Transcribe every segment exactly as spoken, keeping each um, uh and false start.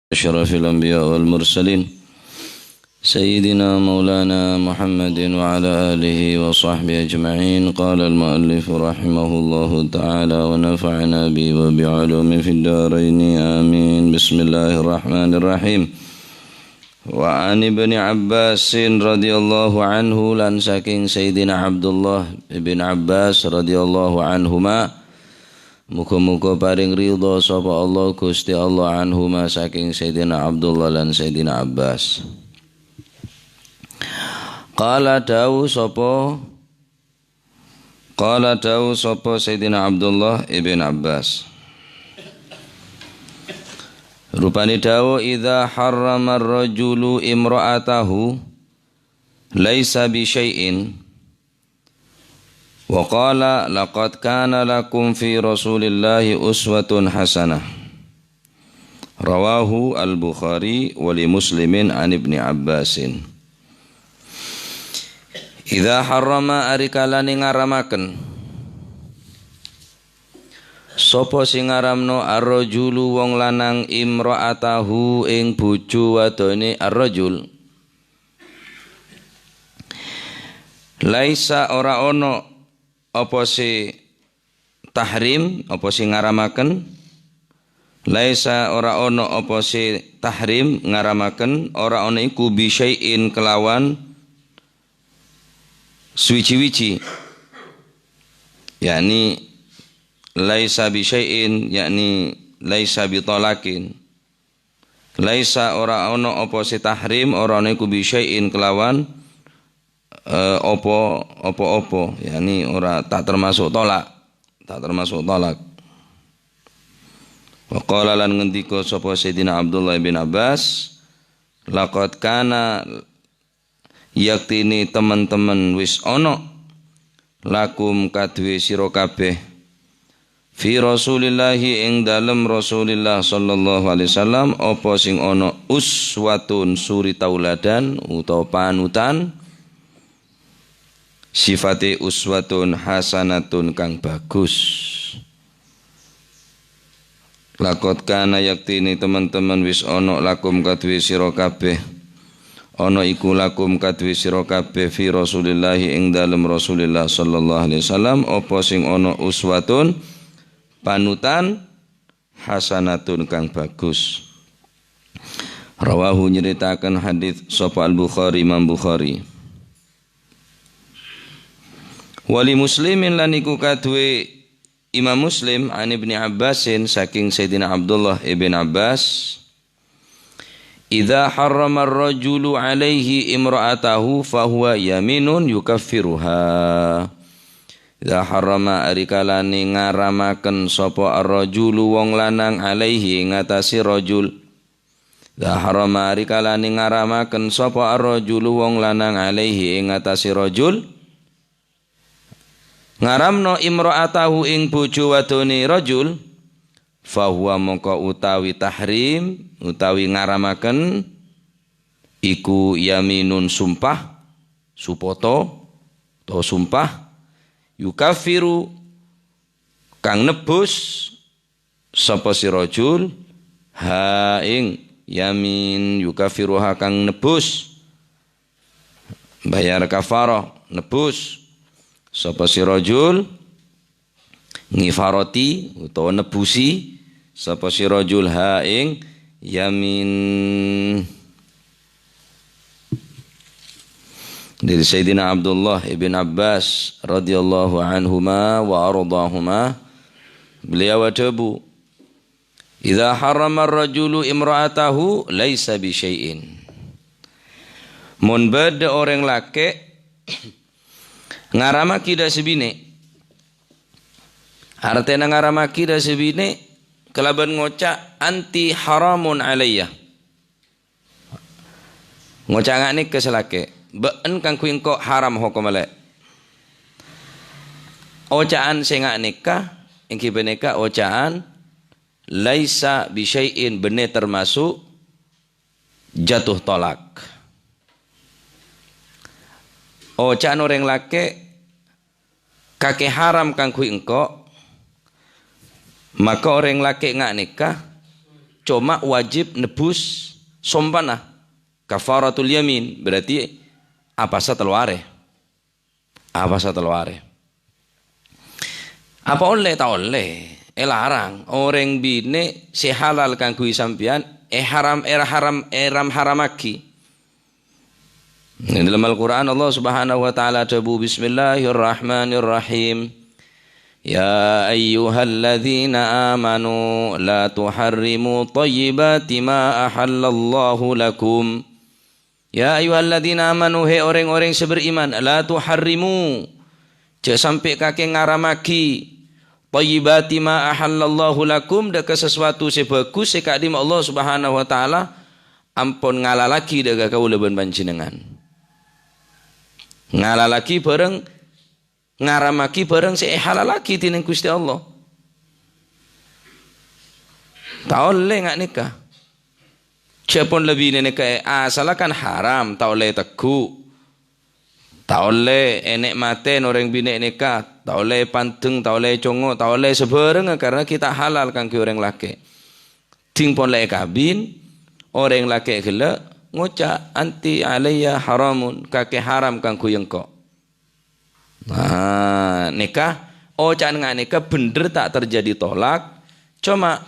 أشرف الأنبياء والمرسلين سيدنا مولانا محمد وعلى آله وصحبه أجمعين. قال المؤلف رحمه الله تعالى ونفعنا به وبعلومه في الدارين آمين. بسم الله الرحمن الرحيم. وعن ابن عباس رضي الله عنه, lan saking Sayyidina Abdullah ibn Abbas radhiyallahu anhuma, muga-muga paring ridha sapa Allah Gusti Allah anhuma saking Sayyidina Abdullah lan Sayyidina Abbas. Qala dawuh sapa, qala dawuh sapa Sayyidina Abdullah ibn Abbas. Rupane dawuh, "Idza harrama ar-rajulu imra'atahu laisa bi syai'in." Wa qala, "Laqad kana lakum fi Rasulillahi uswatun hasanah." Rawahu Al-Bukhari wa li Muslimin an Ibni Abbasin. Idza harrama, ari kalane ngaramaken. Sapa sing ngaramno ar-rajulu wong lanang imra'atahu ing bojo wadone ar-rajul. Laisa ora ono apa se tahrim, apa se ngaramaken. Laisa ora ono apa se tahrim, ngaramaken, ora ono iku bi syai'in kelawan suwiji-wiji. Yakni laisa bi syai'in, yakni laisa bi talakin. Laisa ora ono apa se tahrim, ora ono iku bi syai'in kelawan, eh, opo, opo-opo, yakni ora tak termasuk tolak, tak termasuk tolak. Wa qala lan ngendika sapa Sayyidina Abdullah bin Abbas, "Laqad kana," yaktine teman-teman wis ono, "lakum," kaduwe sira kabeh, "fi Rasulillahi," ing dalem Rasulillah sallallahu alaihi wasallam, apa sing ono, "uswatun," suri tauladan utawa panutan, sifate uswatun hasanatun kang bagus. "Laqad kana," yaktine teman-teman wis ono, "lakum," kaduwe sira kabeh. Ono iku, "lakum," kaduwe sira kabeh, "fi Rasulillahi," ing dalem Rasulillah sallallahu alaihi wasallam, apa sing ono, "uswatun," panutan, "hasanatun," kang bagus. Rawahu, nyeritakan hadis sapa Al-Bukhari, Imam Bukhari. Wa li Muslimin, lan iku kaduwe Imam Muslim, an Ibni Abbasin, saking Sayyidina Abdullah ibn Abbas, "Idza harrama ar-rajulu alaihi imra'atahu fahuwa yaminun yukaffiruha." Idza harrama, ari kalane ngaramaken sapa ar-rajulu wong lanang alaihi ing atase rajul. Idza harrama, ari kalane ngaramaken sapa ar-rajulu wong lanang alaihi ing atase rajul. Ngaramno imra'atahu ing bojo wadone rajul, fahuwa mongko utawi tahrim, utawi ngaramaken, iku yaminun sumpah, supoto, to sumpah, yukaffiru kang nebus, sapa si rajul, ha ing yamin yukaffiruha kang nebus, bayar kafarah, nebus. Sapa si rajul ngifaroti utawa nebusi, sapa si rajul ha ing yamin. Dari Sayyidina Abdullah ibn Abbas radhiyallahu anhuma wa ardahuma, beliau adhabu, "Idza harrama ar-rajulu imra'atahu laisa bi syai'in." Mon badha oreng lake' ngaramagi dha' se bine', artena ngaramagi dha' se bine' kalaban ngoca', "Anti haramun alayya." Ngoca' nga' neka se lake', "Ba'en kaangguy engko' haram hokomma le'." Oca'an se nga' neka, enggi paneka oca'an laisa bi syai'in, benne termasuk jatuh tolak. Oca'an oreng lake', "Kake haram kaangguy engko'," maka oreng lake' nga' neka coma wajib nebbhus sompana. Kafaratul yamin, berarti apasa tello arè. Apasa tello arè. Apa ollè? Ta' ollè. Èlarang. Orèng binè' sè halal kaangghuy sampèyan èharam, èra-, haram, èram-haramaghi. È dâlem Al-Qur'an Allah Subhanahu wa Ta'ala adhâbu, "Bismillahirrahmanirrahim. Ya ayyuhalladzina amanu la tuharrimu thayyibati ma ahallallahu lakum." Ya ayyuhalladzina amanu, he orèng-orèng sè beriman, la tuharrimu, jhâ' sampè' kakè ngaramaghi, thayyibati ma ahallallahu lakum, dâ' ka sasuwatu sè bhâghus sè ka'dimma Allah Subhanahu wa Ta'ala ampon ngalallaghi dâ' ka kaulâ bân panjhennengngan. Ngalallaghi bhârâng, ngaramaghi bhârâng sè èhalallaghi dhinèng Ghustè Allah. Ta' ollè nga' nèka. Jhâ' pon la binè nèka è-, asalla kan haram, ta' ollè ètegghu'. Ta' ollè ènè'matè orèng binè' nèka, ta' ollè èpandeng, ta' ollè ècongo', ta' ollè sabhârângnga karna ghi' ta' halal kaangghuy orèng lakè'. Dhing pon la èkabin, orèng lakè' ghellâ' ngoca', "Anti alayya haramun, kakè haram kaangghuy engko'." Nah, nèka, oca'na nga' nèka bhendher ta' terjadi tolak, coma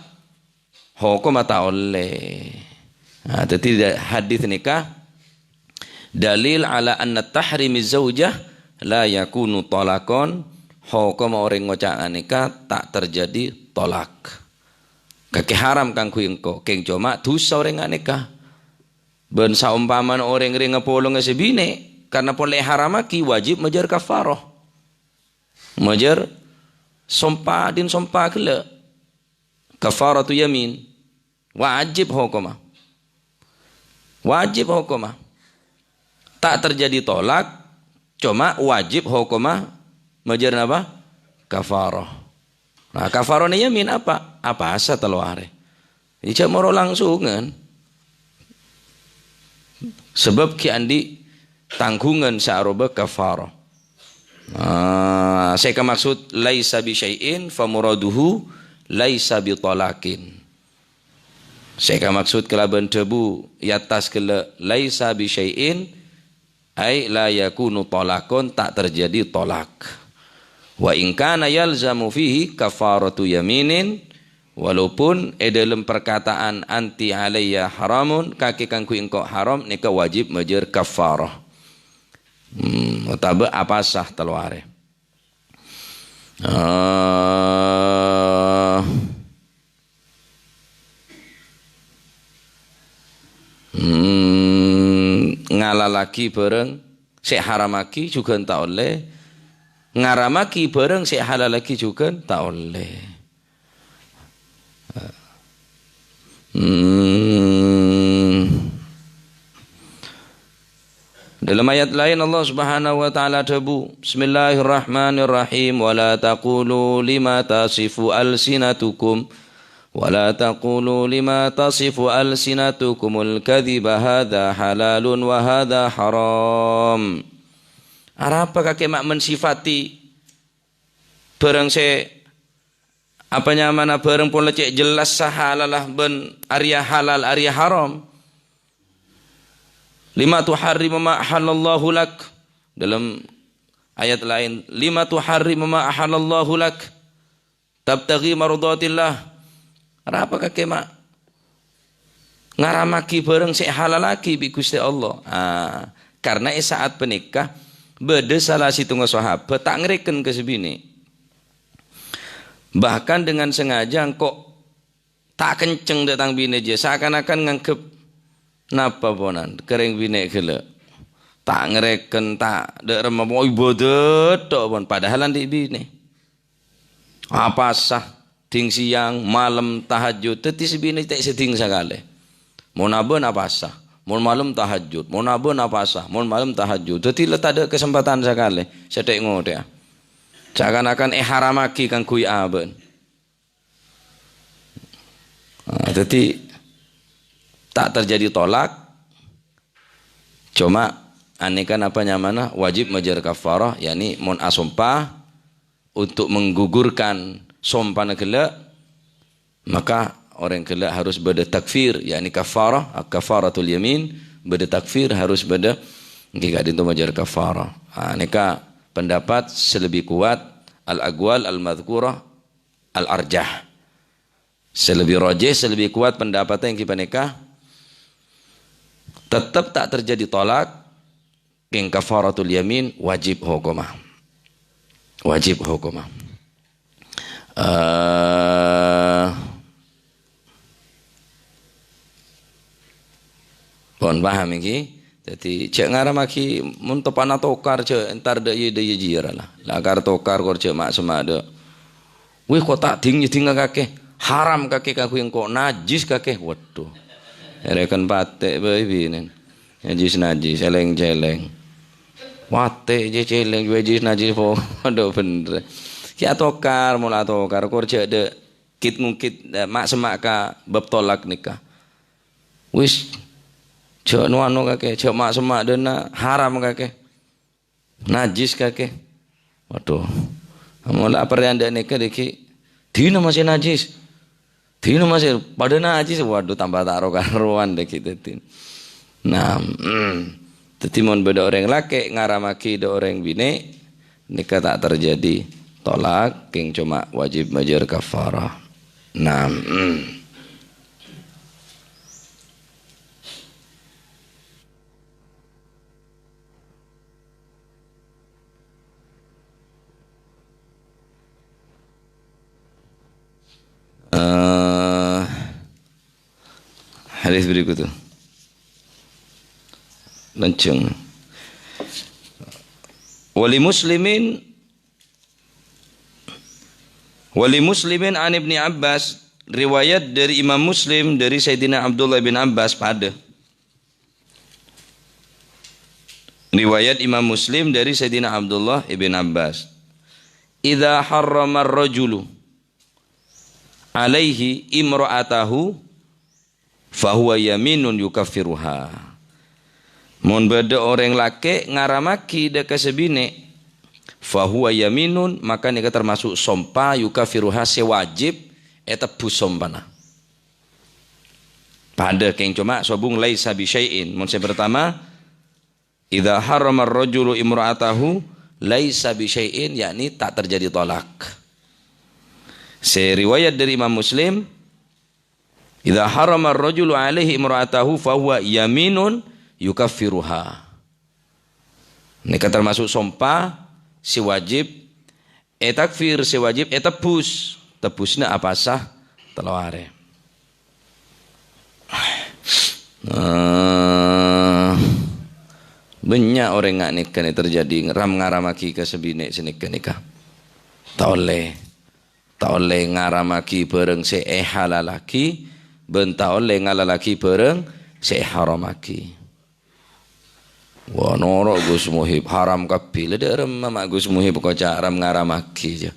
hokomma ta' ollè. Nah, dhâddhi da-, hadis nèka dalil ala anna tahrimi zaujah la yakunu tolakon, hokomma orèng ngoca' nga' nèka ta' terjadi tolak. Kakè haram kaangghuy engko', kèng coma dhusa orèng nga' nèka. Bân saompamana orèng rèya ngapolonga sè binè', karna polè èharamaghi, wajib majâr kafarah. Majâr sompa, dhin sompa ghellâ'. Kafaratu yamin. Wajib hokomma. Wajib hokomma. Ta' terjadi tolak, coma wajib hokomma majâr napa? Kafarah. Nah, kafarahna yamin apa? Apasa tello arè. Jhâ' moro langsungan. Sabâb ghi' andi' tangghungan sè aropa kafarah. Nah, sè èkamaksud laisa bi syai'in fa muraduhu laisa bi tolaqin. Sè èkamaksud kalabân dhâbu è attas ghellâ' laisa bi syai'in, ai la yakunu tolakon, ta' terjadi tolak. Wa in kana yalzamu fihi kafaratu yaminin, walaupun è dâlem parkataan anti alayya haramun, kakè kaangghuy engko' haram, nèka wajib majâr kafarah. Hmm, otabâ apasa tello arè. Eh, hmm, ngalallaghi bhârâng sè èharamaghi jhughân ta' ollè. Ngaramaghi bhârâng sè èhalallaghi jhughân ta' ollè. Hmm. Dalam ayat laèn Allah Subhanahu wa Ta'ala adhâbu, "Bismillahirrahmanirrahim. Wa la taqulu lima tasifu alsinatukum, wa la taqulu lima tasifu alsinatukumul kadhiba hadza halalun wa hadza haram." Arapa kakè ma' mensifati bhârâng sè Apa nyamana bhârâng pon la cè' jellassa halalla bân arèya halal, arèya haram? "Lima tuharrimu ma ahallallahu lak." Dalam ayat laèn, "Lima tuharrimu ma ahallallahu lak, tabtaghi mardatillah." Arapa kakè ma' ngaramaghi bhârâng sè èhalallaghi bi' Ghustè Allah. Ah, karna è sa'at panèka bâdâ sala sèttonga sahabat ta' ngarèken ka sè binè'. Bahkan dengan sengaja engko' ta' kenceng dâ' tang binè' jiyâ, seakan-akan nganggep napa ponan, ka rèng binè' ghellâ'. Ta' ngarèken, ta' dâ' remma, pokok ibâdâ tok pon, padahal andi' binè'. Apasa, dhing sèyang, malem, tahajjud. Dhâddhi sè binè' ta' sè dhing sakalè. Mon abân apasa, mon malem tahajjud, mon abân apasa, mon malem tahajjud. Dhâddhi la tadâ' kasempadhân sakalè, sè thè'-ngothè'â. Seakan-akan èharamaghi kaangghuy abân. Nah, dhâddhi ta' terjadi tolak, coma anèka napa nyamana wajib majâr kafarah, yakni mon asompa, untuk menggugurkan sompana ghellâ', maka orèng ghellâ' harus bâdâ takfir, yakni kafarah, kafaratul yamin, bâdâ takfir, harus bâdâ, èngghi ka'dinto majâr kafarah. Ah, nèka pendapat sè lebbi kowat, al-aqwal al-madzkurah al-arjah. Sè lebbi rajih, sè lebbi kowat pendapatnya èngghi panèka, tetep ta' terjadi talak, kèng kafaratul yamin wajib hukoma. Wajib hukoma. Eh, pon paham èngghi? Dhâddhi, jhâ' ngaramaghi, mon tepa'na tokar, jhâ' entar dâ' iyâ, dâ' iyâ jiyâ ra la. La kar tokar, kor jhâ' ma'-, semma' dâ'. Wih, ko' ta' ding-nyèdingnga kakè. Haram kakè kaangghuy engko', najis kakè. Waduh. Èrèken patè' bhâi binèn. Najis-najis, cèlèng-cèlèng. Patè' jiyâ cèlèng, najis-najis, padâ bhendher. Kè atokar, mola atokar. Kor jhâ' dâ' kit-ngungkit, eh, ma'-, semma' ka bab tolak nèka. Wis, jhâ' no-ano kakè, jhâ' ma'-, semma' dâ' enna', haram kakè. Najis kakè. Waduh. Mola aparèyan dâ' nèka dhâggi'. Dina masih najis. Dina masih padâ najis. Waduh, tambah ta' ro-karowan dhâggi' dhâddhi. Nah, mm. Dhâddhi mon bâdâ orèng lakè' ngaramaghi dâ' orèng binè', nèka ta' terjadi tolak, kèng coma wajib majâr kafarah. Nah, mm. Eh, hadis berikutnya. Lanjut. Wali Muslimin, wali Muslimin an Ibni Abbas, riwayat dari Imam Muslim dari Sayyidina Abdullah bin Abbas padâ. Riwayat Imam Muslim dari Sayyidina Abdullah ibn Abbas. "Idza harrama ar-rajulu alaihi imra'atahu, fahuwa yaminun yukaffiruha." Mon bâdâ orèng lakè' ngaramaghi dâ' ka sè binè', fahuwa yaminun, maka nèka termasuk sompa, yukaffiruha, sè wajib ètebbhus sompana. Padâ kèng coma sobung laisa bi syai'in. Mon sè pertama, "Idza harrama ar-rajulu imra'atahu laisa bi syai'in," yakni tak terjadi tolak. Sè riwayat dari Imam Muslim, "Idza harrama ar-rajulu alaihi imra'atahu fahuwa yaminun yukaffiruha." Nèka termasuk sompa sè wajib ètakfir, sè wajib ètebbhus. Tebbhusna apasa tello arè. Eh, bânnya' orèng nga' nèka nè terjadi ram-ngaramaghi ka sè binè' sè nèka nèka. Ta' ollè. Ta' ollè ngaramaghi bhârâng sè èhalallaghi, bân ta' ollè ngalallaghi bhârâng sè èharamaghi. Wah, noro' Gus Muhib, haram kabbhi. La dâ' remma ma' Gus Muhib koca' ram-ngaramaghi, jâ.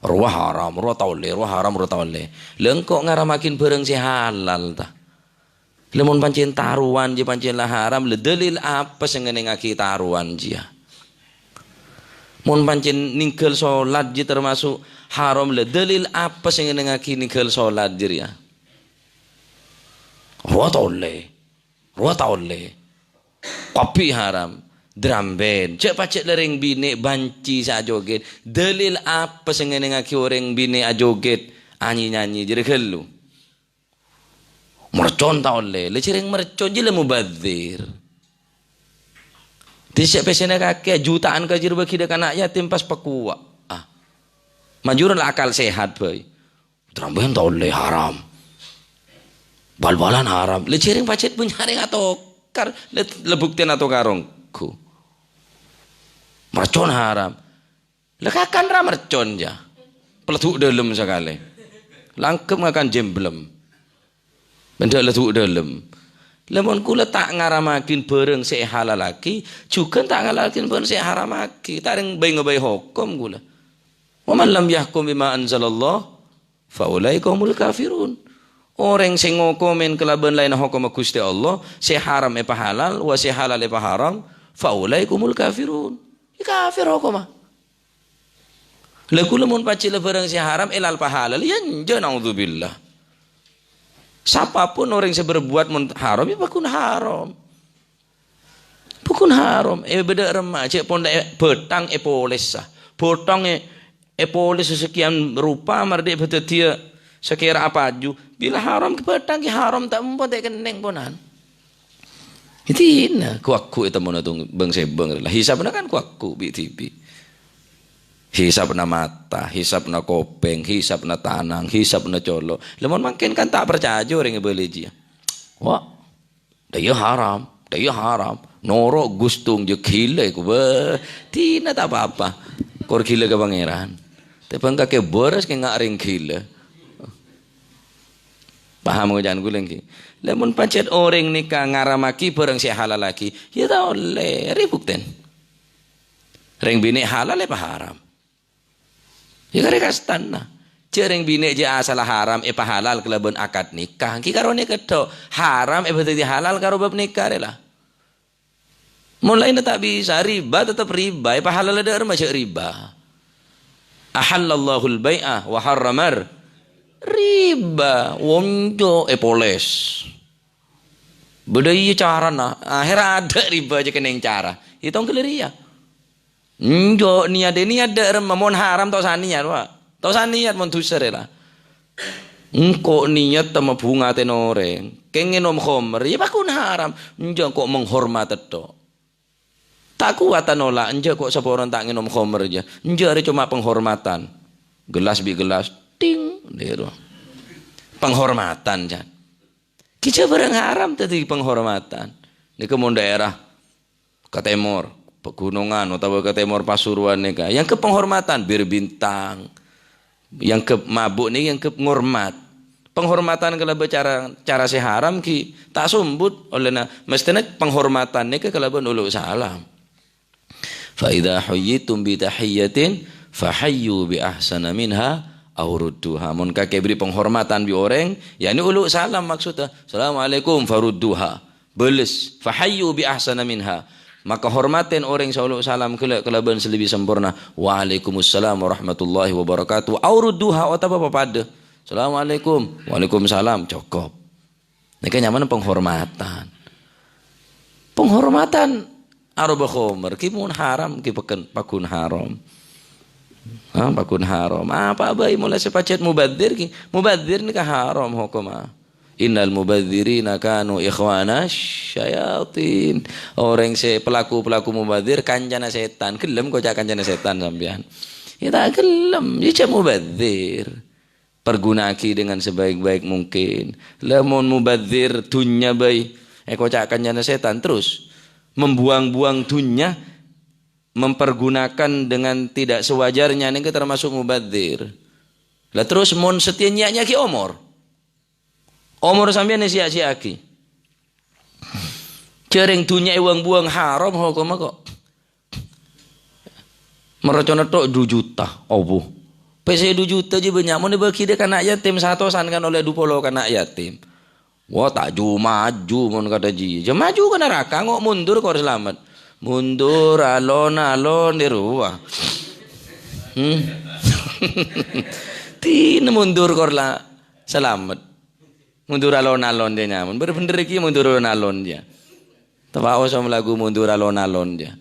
Rowa haram, rowa ta' ollè, rowa haram, rowa ta' ollè. La engko' ngaramaghin bhârâng sè halal, ta? La mon pancèn tarowan, jâ, pancèn la haram, la dalil apa sè ngennengngaghi tarowan, jiyâ? Mon pancèn nèngghâl solat, jiyâ, termasuk haram, la dalil apa sè ngennengngaghi nèngghâl solat, jârèya? Rowa ta' ollè. Rowa ta' ollè. Kopi haram. Drambèn. Jâ' pajhât la rèng binè' banci sè ajogèt. Dalil apa sè ngennengngaghi orèng binè' ajogèt, anyi-nyanyi, jârèya ghâllu? Mercon ta' ollè. La jârèng mercon jiyâ la mubazir. Dhisè' pèssèna kakè, juta'an kajâr bâgi dâ' ka ana' yatim pas pakowa'. Ah. Majhuran la akal sehat bhâi. Drambèn ta' ollè, haram. Bal-balan haram. La jârèng pajhât bânnya' rèng atokar. La, la buktèna atokar ongghu. Mercon haram. La kakan ra mercon, jâ. Pèlèdhu' dâlem sakalè. Langkep ngakan jemblem. Bân dâ' lèdhu' dâlem. La mon kaulâ ta' ngaramaghin bhârâng sè èhalallaghi, jhughân ta' ngalalaghin bhârâng sè èharamaghi. Ta' rèng bhâi-ngobâi hokom kaulâ. "Wa man lam yahkum bima anzalallah, fa ulaika humul kafirun." Orèng sè ngokomè kalabân laènna hokomma Ghustè Allah, sè haram èpahalal, wa sè halal èpaharam, fa ulaika humul kafirun. Yâ kafir hokomma. La kaulâ mon pajhât la bhârâng sè haram èlal pahalal, yâ enjâ', naudzubillah. Sapapun orèng sè berbuat mon haram, ya paggun haram. Paggun haram. Eh, bâdâ remma, cè' pon è-, bâthang èpolès, sa. Bâthang è-, èpolès sekian rupa, mardhi bâdâddhiyâ sakèra apaju. Bilâ haram, bâthang ghi' haram, ta' empo ta' kennèng, ponan. Dina, ku-, ku ètemmona tong bâng-sèbâng. Lah, hisabna kan ku-, ku bi'-dhibi'. Hisabna mata, hisabna kopèng, hisabna tanang, hisabna colo'. Lamon mangkèn kan ta' parcajâ orèng èbâli jiyâ. Wah, dâ' iyâ haram, dâ' iyâ haram. Noro' gustung jâ ghilâ, ku, bâh, dina ta' pa-apa. Kor ghilâ ka Pangèran. Tèbâng kakè bârâs kè nga' rèng ghilâ. Paham ngoca'an kaulâ, ènggi? Lamon pajhât orèng nèka ngaramaghi bhârâng sè halallaghi, ya ta' ollè, arèya buktèn. Rèng binè' halal èpaharam. Ya karè kastana. Jhâ' rèng binè' jhâ' asalla haram èpahalal kalabân akad nikah. Ènggi karo nèka tho, haram èpadhâddhi halal karo bab nikah rè la. Mon laènna ta' bisa, riba tetep riba, èpahalal dâ' remma jhâ' riba. Ahallallahul bai'a wa harramar riba, wonco èpolès. Bâdâ iyâ carana, akhèr adâ' riba jhâ' kennèng cara. Ètong ghellâ' rèya. Enjâ' niyat, niyat dâ' remma, mon haram ta' osa niyat, wa. Ta' osa niyat mon dhusa rè la. Engko' niyat tama bhunga atèna orèng. Kèng ngènom khomer, ya paggun haram. Enjâ' engko' menghormat tho. Ta' kowat nolak, enjâ' engko' saporana ta' ngènom khomer jâ. Enjâ' arèya coma penghormatan. Gelas bi' gelas, ting, dero. Penghormatan, jâ. Kèjhâ' bhârâng haram dhâddhi penghormatan. Nèka mon daerah ka tèmor, pegunungan, otabâ ka tèmor Pasuruan nèka, èangghep penghormatan, Bir Bintang. Èangghep mabuk nèka èangghep ngormat. Penghormatan kalabân cara, cara sè haram ghi' ta' sombut, ollèna mestèna penghormatan nèka kalabân ulu' salam. "Fa idza huyyitum bi tahiyyatin fahayyu bi ahsana minha aw rudduha." Mon kakè èberri' penghormatan bi' orèng, yakni ulu' salam maksudda, "Assalamualaikum," farudduha. Bâles, "Fahayyu bi ahsana minha." Maka hormatè orèng sè ulu' salam ghellâ' kalabân sè lebbi samporna, "Waalaikumsalam warahmatullahi wabarakatuh." Aw rudduha, otabâ papadâ. "Assalamualaikum." "Waalaikumsalam." Cokop. Nèka nyamana penghormatan. Penghormatan aroba khomer, ghi' mon haram, ghi' peken-, paggun haram. Ha, paggun haram. Apa bhâi molaè sè pajhât mubadzir, ghi'? Mubadzir nèka haram hokomma. "Innal mubadzirina kanu ikhwana syayatin." Orèng sè pelaku-pelaku mubadzir kancana sètan. Ghellem koca' kancana sètan sampèyan? Ya ta' ghellem. Ya jhâ' mubadzir. Pergunaaghi dengan sebaik-baik mungkin. Lamon mubadzir dhunnya bhâi, èkoca' kancana sètan, terus membuang-buang dhunnya, mempergunakan dengan tidak sewajarnya, nèka termasuk mubadzir. Lah terus mon satèya nyèya-nyèya'aghi omor. Omor sampèyan èsèya-sèya'aghi. Jhâ' rèng dhunnya èbuwâng-buwâng haram hokomma ko'. Mercona tho' du juta, obu. Pèssè du juta jiyâ bânnya', mon èbâghi dâ' ka na' yatim satosan kan ollè du polo ka na' yatim. Wah, ta' ju-maju mon kadhâ' jiyâ. Jhâ' maju ka naraka, ngo' mundur kor salamet. Mundur alon-alon dhi' rowa. Hmm. Dina mundur kor la salamet. Mundur alon-alon jiyâ nyamon. Bhender-bhender iki mundur alon-alon jiyâ. Tepaos om lagu mundur alon-alon jiyâ.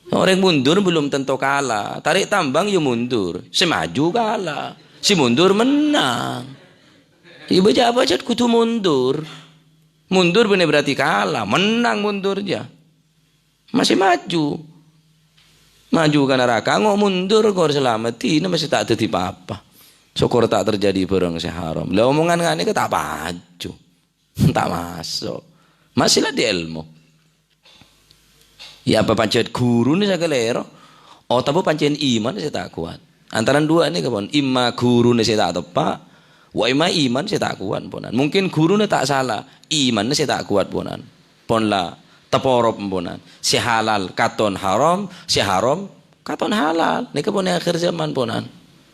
Orèng mundur belum tentu kalah. Tarèk tambang ya mundur. Sè maju kalah. Sè mundur menang. Ya bâjâ-bâjâ kudu mundur. Mundur bânnè berarti kalah. Menang mundur jiyâ. Masih maju. Maju ka naraka, ngo' mundur kor salamet, dina masih ta' dhâddhi pa-apa. Sokkor ta' terjadi bhârâng sè haram. Lah, omongan ngene ka ta' paju. Ta' maso'. Masih la di ilmu. Ya, apa pancet guruna sè kalèro? Otabâ pancen iman sè ta' kowat. Antarana duwâ' nèka pon, imma guruna sè ta' teppa', wa imma iman sè ta' kowat, ponan. Mungkin guruna ta' sala, imanna sè ta' kowat, ponan. Pon la taporop, ponan. Sè halal katon haram, sè haram katon halal. Nèka pon è akhir zaman, ponan.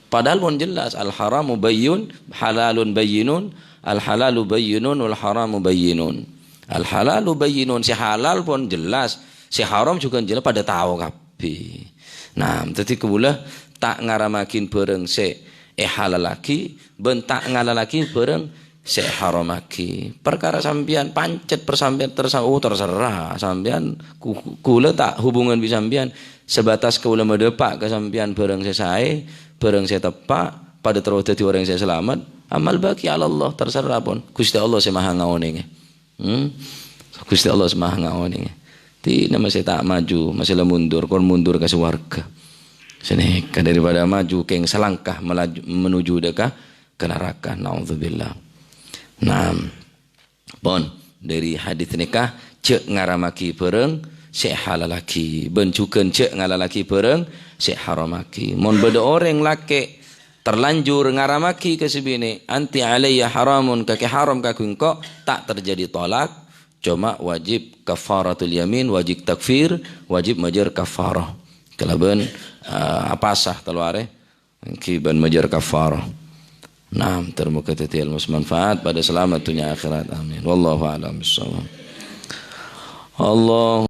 Padahal pon jelas, al haramu bayyun, halalun bayyinun, al halalu bayyinun, wal haramu bayyinun. Al halalu bayyinun, sè halal pon jelas, sè haram jhughân jelas, padâ tao kabbhi. Nah, dhâddhi kaulâ ta' ngaramaghin bhârâng sè èhalallaghi, bân ta' ngalallaghi bhârâng sè èharamaghi. Parkara sampèyan pancèt per sampèyan tersa-, oh, terserah sampèyan, ku-, kaulâ ta' hubungan bi' sampèyan, sebatas kaulâ madhâpa' ka sampèyan bhârâng sè saè, bhârâng sè teppa', padâ terro dhâddhi orèng sè salamet, amal baqi 'ala Allah, terserah pon. Ghustè Allah sè maha ngaonèngè. Hmm? Ghustè Allah sè maha ngaonèngè. Dinah masè ta' maju, masè la mundur, kon mundur ka sowarghâ. Sanèka daripada maju kèng salangkah melaju, menuju dâ' ka, ka naraka. Naudzubillah. Naam. Pon, dâri hadits nèka, jhâ' ngaramaghi bhârâng sè èhalallaghi, bân jhughân jhâ' ngalallaghi bhârâng sè èharamaghi. Mon bâdâ orèng lakè' terlanjur ngaramaghi ka sè binè', "Anti alayya haramun, kakè haram ka ghângko'," ta' terjadi tolak, coma wajib kafaratul yamin, wajib takfir, wajib majâr kafarah. Kalabân, eh, apasa tello arè, èngghi bân majâr kafarah. Naam, ter-moga dhâddhi èlmo sè manfaat, padâ salamet dhunnya akhèrat. Amin. Wallahu a'lam bissawab. Allah